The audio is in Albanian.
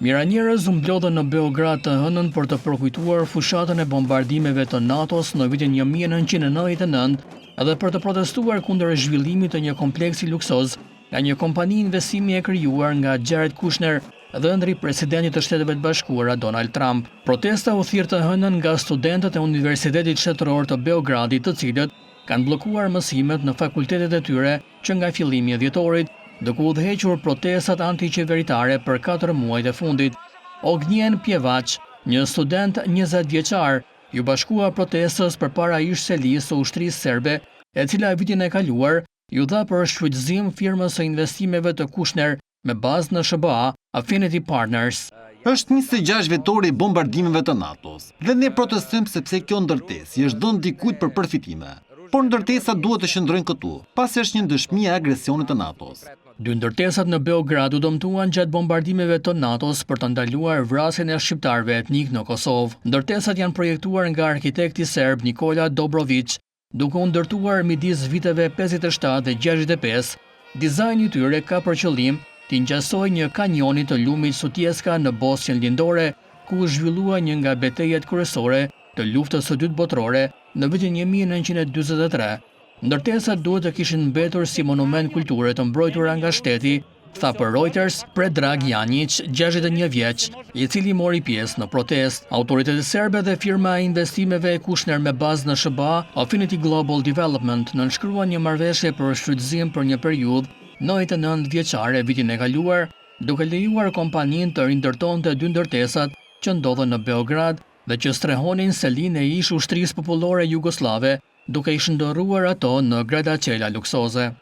Mijëra njerëz u mblodhën në Beograd të hënën për të përkujtuar fushatën e bombardimeve të NATO-s në vitin 1999 dhe për të protestuar kundër zhvillimit të një kompleksi luksoz nga një kompani investimi e krijuar nga Jared Kushner, dhëndri i presidentit të Shteteve të Bashkuara Donald Trump. Protesta u thirr të hënën nga studentët e Universitetit Shtetëror të Beogradit, të cilët kanë bllokuar mësimet në fakultetet e tyre që nga fillimi i dhjetorit, duke udhëhequr protestat antiqeveritare për 4 muajt e fundit. Ognjen Pjevaç, një student 20 vjeçar, iu bashkua protestës përpara ish selisë së ushtrisë serbe, e cila vitin e kaluar iu dha për shfrytëzim firmës së investimeve të Kushner me bazë në SHBA, Affinity Partners. Është 26 vjetori i bombardimeve të NATO-s dhe ne protestojmë sepse kjo ndërtesë i është dhënë dikujt për përfitime. Por ndërtesa duhet të qëndrojnë këtu, pasi është një dëshmi e agresionit të NATO-s. Dy ndërtesat në Beograd u dëmtuan gjatë bombardimeve të NATO-s për të ndaluar vrasjen e shqiptarëve etnik në Kosovë. Ndërtesat janë projektuar nga arkitekti serb Nikola Dobrovic, duke u ndërtuar midis viteve 57 dhe 65. Dizajni i tyre ka për qëllim t'i ngjasojë një kanjoni të lumit Sutjeska në Bosnjën Lindore, ku u zhvillua një nga betejat kryesore të luftës së dytë botërore në vitin 1943. Ndërtesat duhet të kishin mbetur si monument kulture të mbrojtura nga shteti, tha për Reuters Predrag Janjic, 61 vjeç, i cili mori pjesë në protestë. Autoritetet serbe dhe firma e investimeve e Kushner me bazë në SHBA, Affinity Global Development, nënshkruan një marrëveshje për shfrytëzim për një periudhë 99 vjeçare vitin e kaluar, duke lejuar kompaninë të rindërtonte dy ndërtesat që ndodhen në Beograd dhe që strehonin selinë e ish ushtrisë popullore jugosllave, duke i shndërruar ato në gradaçela luksoze.